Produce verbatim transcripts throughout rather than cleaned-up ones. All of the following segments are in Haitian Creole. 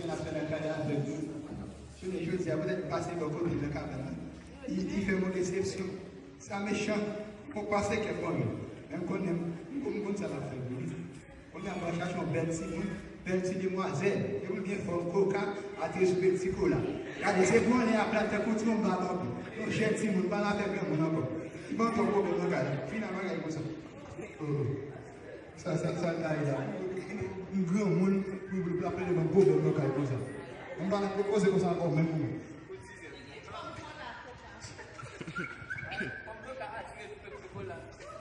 N ap fè nan kay la avèk nou. Jounen jodi a, poutèt m pase bò kote nan kabann nan, li, li fè m yon desepsyon. Sa mechan, m pase kèk moman. Men m konnen, m konn, m konn sa l ap fè pou li. Kounye a, m al chache yon bèl timoun, bèl ti demwazèl. Epi l gen fòm koka, atire sou bèl ti kola. Gade, se pou anlè a plat tankou ti yon babab. Yon jèn timoun, pa nan afè granmoun ankò. Li ban twòp pwoblèm nan kay la. Final bagay konsa. Oh, oh. Sa, sa, sa l ta ye la. M granmoun, pou, pou, pou l ap plede ban pwoblèm nan kay konsa. M pa nan koze konsa ankò menm pou mwen.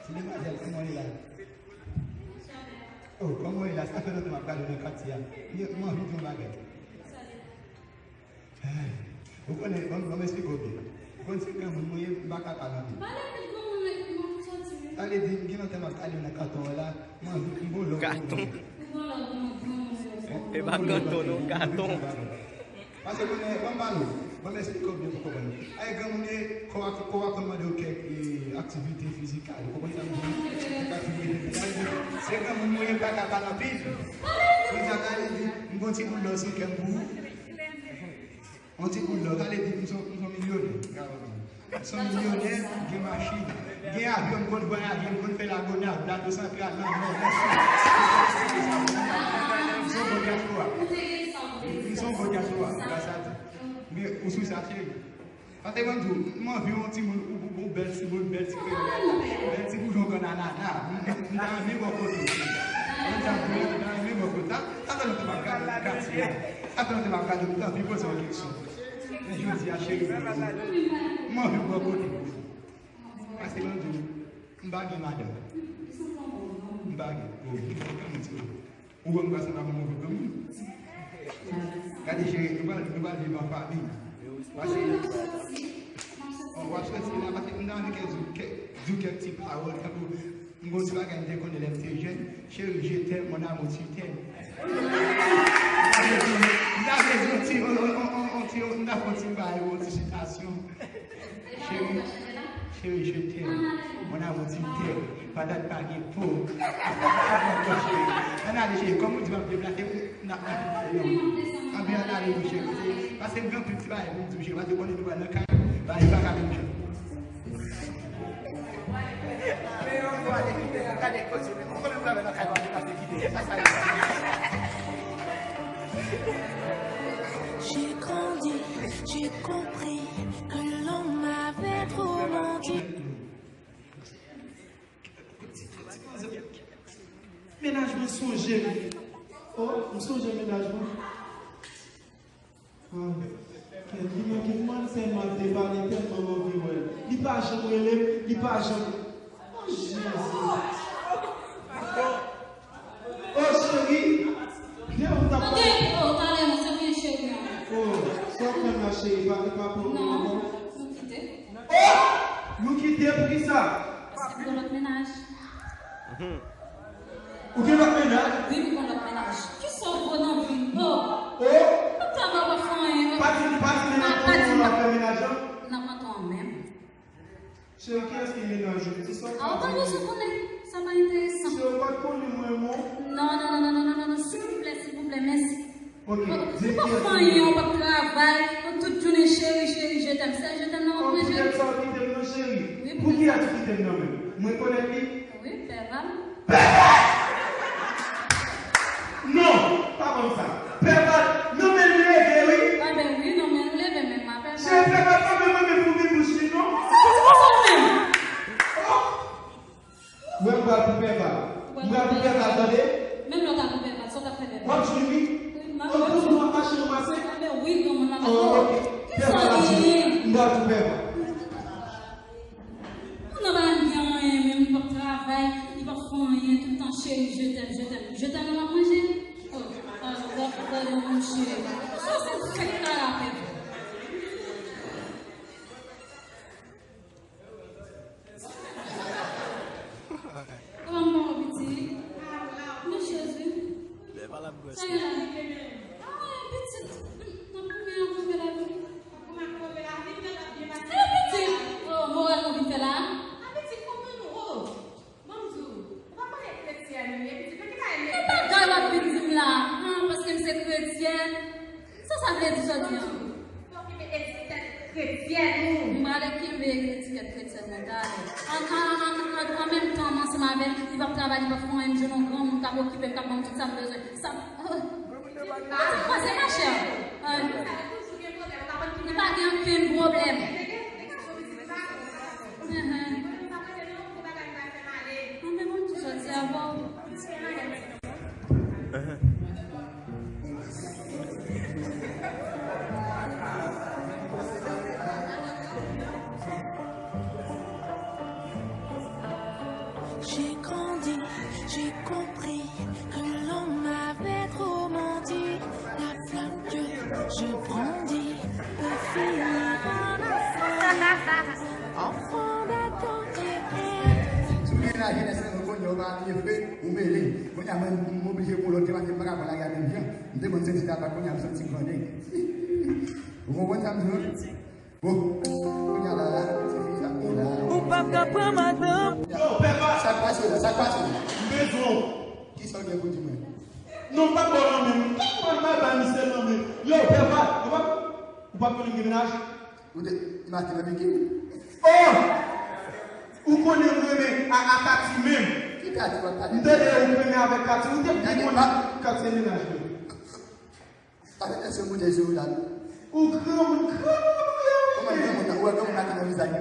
Ti demwazèl, kòman w ye la? Oh, kòman w ye la? Sa fè lontan m ap gade w nan katye a. M, m anvi di yon bagay. Ay, ou konnen, ban m, ban m esplike w byen. Ou konn se granmoun mwen ye, m pa ka pale anpil. Pale vit, granmoun, nan ki mond ou soti, wi. Sa vle di, m gen lontan m ap gade w nan kanton an la, m anvi, m gon lòt. Kanton. Ou gon lòt, granmoun, granmoun, granmoun. E pa kanton non, kanton. Paske konnen, ban m pale w, ban m esplike w byen pou w konprann. Ay, granmoun ye, kò a, kò a konn mande w kèk, eh, aktivite fizikal. Ou konprann sa m di? Kèk aktivite fizikal. Se granmoun mwen ye, m pa ka pale anpil. Pou sa, sa vle di, m gon ti boul lò sou kè m pou ou. Yon ti boul lò, sa vle di, m se, m se yon milyonè. M se yon milyonè, m gen machin, m gen avyon, m konn vwayaje, m konn fè Lagonav, Plato Santral, nan nò, nan sid. M se yon bon dyaspora. M se yon bon dyaspora, gras a Dye. Men, ou sou sa, cheri. Sa te ban m di w, m anvi yon timoun, ou, ou, ou bèl timoun, bèl ti kreyòl, bèl ti boujon grann anana. M, m, m ta renmen bò kote w. M ta renmen, m ta renmen bò kote w. Sa, sa fè lontan m ap gade w nan katye a. Sa fè lontan m ap gade w, m ta anvi poze w yon keksyon. Men jodi a, cheri, m anvi bò kote w. Paske ban m di w, m pa gen madanm. M pa gen. Oh, m pa gen madanm. Ou wè m pa sanble ak yon move granmoun? Gade cheri, nou pral, nou pral viv an fanmi. Pase, w ap soti la, pase m ta anvi kè di w kèk, di w kèk ti pawòl, tankou m gon ti bagay m te konnen lè m te jèn, chérie, je t'aime, mon amour, tu t'aimes. M ta vle di, m ta vle di yon ti, yon, yon, yon, yon ti, m ta fè yon ti bagay, yon ti sitasyon. Chérie, chérie, je t'aime. Mon amour, tu t'aimes. Patat pa gen po. Ann ale, cheri. Kòm ou di m ap deplase, n ap, n ap, ann ale, wi, cheri. Pase, pase m gen anpil ti bagay pou m di w, cheri. Pase konnen nou pral nan kay, bagay pa ka menm jan. Men yon gade, gade koze, men mwen konnen m travay nan kay, pa deplase kite. Sa, sa ye. J'ai grandi, j'ai compris que l'on m'avait trop menti. Mennaj mwen sonje m. Oh, m sonje mennaj mwen. Ah, li manke m, man, tèlman l te pale, tèlman m anvi wè l. Li pa janm rele m, li pa janm. Oh, Jezi. Oh, cheri. Depi w t ap pale. Ok, oh, talè, se mwen, cheri. Oh, sa w fè m la, cheri? Pa, pa pou mwen ankò. Non, nou kite. Oh! Nou kite pou ki sa? Paske m gen lòt mennaj. Ou gen lòt mennaj? Wi, m gen lòt mennaj. Kisa w vo nan vi m? Oh! Oh! M ap travay, w ap fè anyen. Pa di, pa di mennaj ou, w ap fè mennaj lan? Nan kanton an menm. Cheri, kiyès ki mennaj ou? Di sa w pa di. Ah, ou pa bezwen konnen. Sa pa enteresan. Cheri, ou pa t konnen mwen, non? Non, non, non, silvouplè, silvouplè, mèsi. Ok, di m kiyès ki mennaj ou. Ou p ap fè anyen, ou p ap travay, ou tout jounen, chéri, chéri, je t'aime. Sèl je t'aime nan w ap manje. Poutèt sa w kite m nan, cheri? Wi, poutèt sa. Pou kiyès ou kite m nan menm? Mwen konèt li? Wi, Pèval. Pèval! Non, pa ban m sa. Pèval, non, men l leve, wi. Ah ben wi, non, men l leve, men m apèl. Cheri, Pèval pa menm renmen foumi bouch li, non. Se pou sa menm. Oh! Mwen m pral pou Pèval. M pral pou Pèval, tande. Menm lè w ta pou Pèval, sa w t ap fè Pèval? W ap jwi, wi. Wi, m ap jwi. Ou toujou ap mache ranmase? Ah ben wi, granmoun, m ap jwi. Oh, ok. Pèval ap jwi. M pral pou Pèval. Moun nan pa janm gen anyen, menm li p ap travay, li p ap fè anyen, tout tan, chéri, je t'aime, je t'aime. Je t'aime, l ap manje. Oh, oh, oh, oh, mon chéri. Sa se fèk karapèl. Kòman m pran pitit? Men Jezi. Sa gen la? Ah, pitit. Nan koumen an, koumen la. Koumen, koumen la. Li tèt ap byen pase. Eh, pitit. Oh, moral nou vin fè la. Ah, pitit, konprann nou. Oh, ban m di w. Ou pa konnen kretyen nou ye, pitit. Men ki bagay. Ki bagay w ap vin di m la? Ah, paske m se kretyen. Sa sa vle di jodi an? Fòk li mete etikèt kretyèn ou. M prale kenbe etikèt kretyèn mwen talè. An, an, an, an, an menm tan, m ansanm avè l, li p ap travay, li p ap fè anyen, m jwenn yon granmoun k ap okipe m, k ap ban m tout sa m bezwen. Sa, oh. Sa pase, ma chère? Ah. Li pa gen okenn pwoblèm. Ahan. Mwen menm, m toujou di avè w. J'ai grandi, j'ai compris que l'on m'avait trop menti. La flamme que je brandis peut finir en enfer. Enfant de ton Créateur. Sou gen lajenès nan nou kounye a, ou pa abiye vre, ou mele. Kounye a mwen, m oblije pou lòt, te maten m pa ka pran lari a menm jan. M te konn senti tabak, kounye a m santi grannèg. Ou konprann sa m di w? Bon, kounye a la, la, se fi sa m ye la. Ou p ap ka pran madanm. Sa k pase la, sa k pase la? M bezwen w. Kisa w gen pou di mwen? Non, m p ap ba w lanmen, m p ap bay bay misye lanmen. Yo, Pè Val, ou p ap, ou p ap konnen m gen mennaj? Ou te, m achte nan bikini. Oh! Ou konnen m renmen a, a Katy menm. Ki Katy w ap pale? M tande ou renmen avèk Katy, ou te byen konnen Katy se mennaj mwen. Sa vle di se moun Jezi ou la. Ou granmoun, granmoun ou ye wi. Kòman granmoun nan? Ou wè granmoun nan ki nan vizaj li?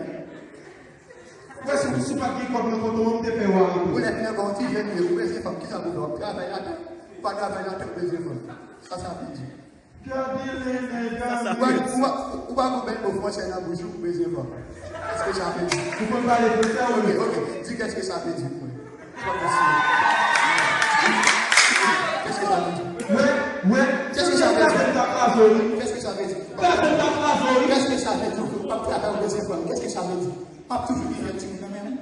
Ou wè si, si w pa t gen kòb nan konto an, m te fè yo arete w. Ou lè fini ankò yon ti jèn ou ye, ou bezwen fanm, kisa pou fè? W ap travay atè? Ou pa travay atè, ou bezwen fanm. Sa sa vle di? Gade Lene, gade. Ou pa, ou pa, ou pa gon bèl mo fransè nan bouch ou, ou bezwen fanm. Qu'est-ce que ça veut dire? Ou konn pale fransè ou? Ok, ok. Di qu'est-ce que ça veut dire pou mwen. Qu'est-ce que ça veut dire? Wè, wè. Qu'est-ce que ça veut dire? Gade m t ap kraze w wi. Qu'est-ce que ça veut dire? Gade m t ap kraze w wi. Qu'est-ce que ça veut dire? Ou p ap travay ou bezwen fanm. Qu'est-ce que ça veut dire? M ap toujou gen jèn timoun nan men m.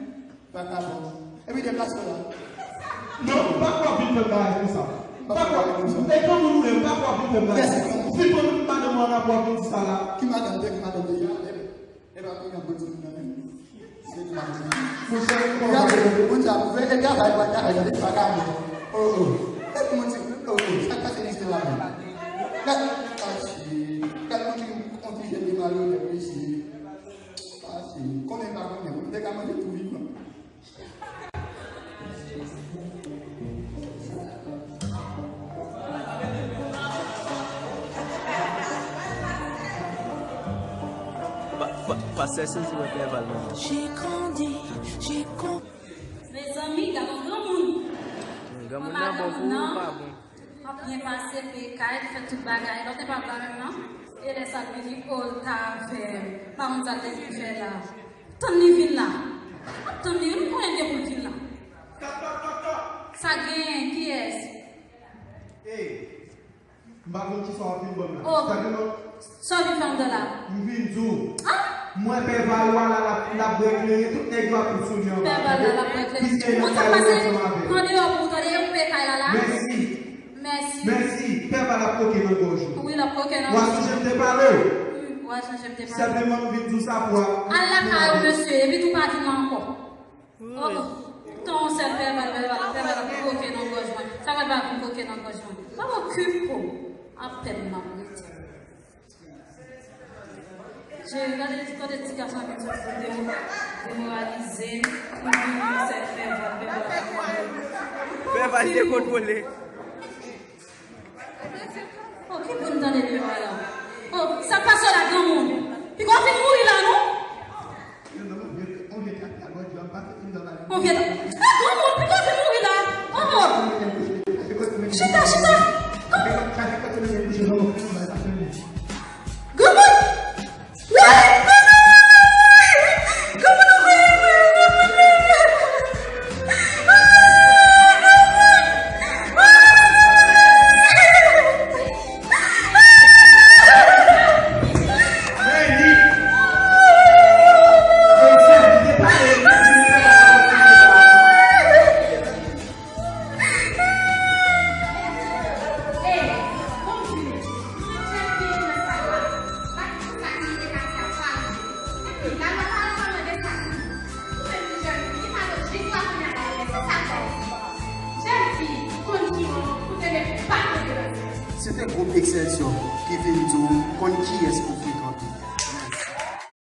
Vakabon. Epi deplase w la. Non, m pa kwè w ap vin fè m bagay konsa. M pa kwè. E granmoun ou ye, m pa kwè w ap vin fè m bagay konsa. Ou fin pran madanm ou ann apre w ap vin di sa la. Ki madanm, de ki madanm deja? E pa kounye a m konn di moun nan menm. Se ki madanm nan. Monchè, gade, moun sa pou fè e travay, pral travay, gade, vakabon. Oh, oh. Gade moun se, oh, oh. Sa k pase misye la menm? Gade, ah, shit. Gade moun ki yon ti jèn ki malonèt, mesye. Ah, shit. Konnen pa konnen, moun te ka manje tou vivan. Pastè sezi wè Pè Val menm. J'ai grandi, j'ai compris. Mezanmi, gade yon granmoun. Granmoun nan bon pou ou pa bon. M ap byen pase, peye kay, fè tout bagay. Lòt te pa blan menm non. E lè sa l vini, o l t avè m. Pa konn sa l te vin fè la. Tann li vin la. M ap tann li wi, m konnen l gen pou l vin la. Sa genyen, kiyès? M pa konn kisa w ap vin ban m la. Sa gen non? Sa w vin fè anndan la? M vin di w. M wè Pè Val la, l ap, l ap bwè kleren, tout nèg yo ap fout sou li anba. Pè Val la, l ap bwè kleren. Piske nèg sa yo ansanm avè l. Pran deyò pou w tande, ou peye kay la la. Mèsi. Mèsi. Mèsi. Pè Val ap koke nan gòj ou. Wi, l ap koke nan gòj ou. W a sonje m te pale w. Wi, w a sonje m te pale w. Senpleman m vin di w sa pou w. Al lakay ou, mesye, epi tou pa vin la ankò. Oh, oh. Tan yon sèl Pè Val, Pè Val, Pè Val ap koke nan gòj mwen. Sa Pè Val ap koke nan gòj mwen. Pa okip ou. Apèn m ap rete. Je, gade, gade ti gason an vin soti pou demo-, demoralize m. Pou vin yon sèl Pè Val, Pè Val ap koke. Pè Val dekontwole. Oh, ki bon tande deyò a la? Oh, sa k pase w la granmoun? Piko w fin mouri la non? Yon vye ta-, ah, granmoun, piko w fin mouri la? Oh! Chita, chita! Granmoun! Se gwoup Excelsior ki vin di w konn kiyès pou frekante.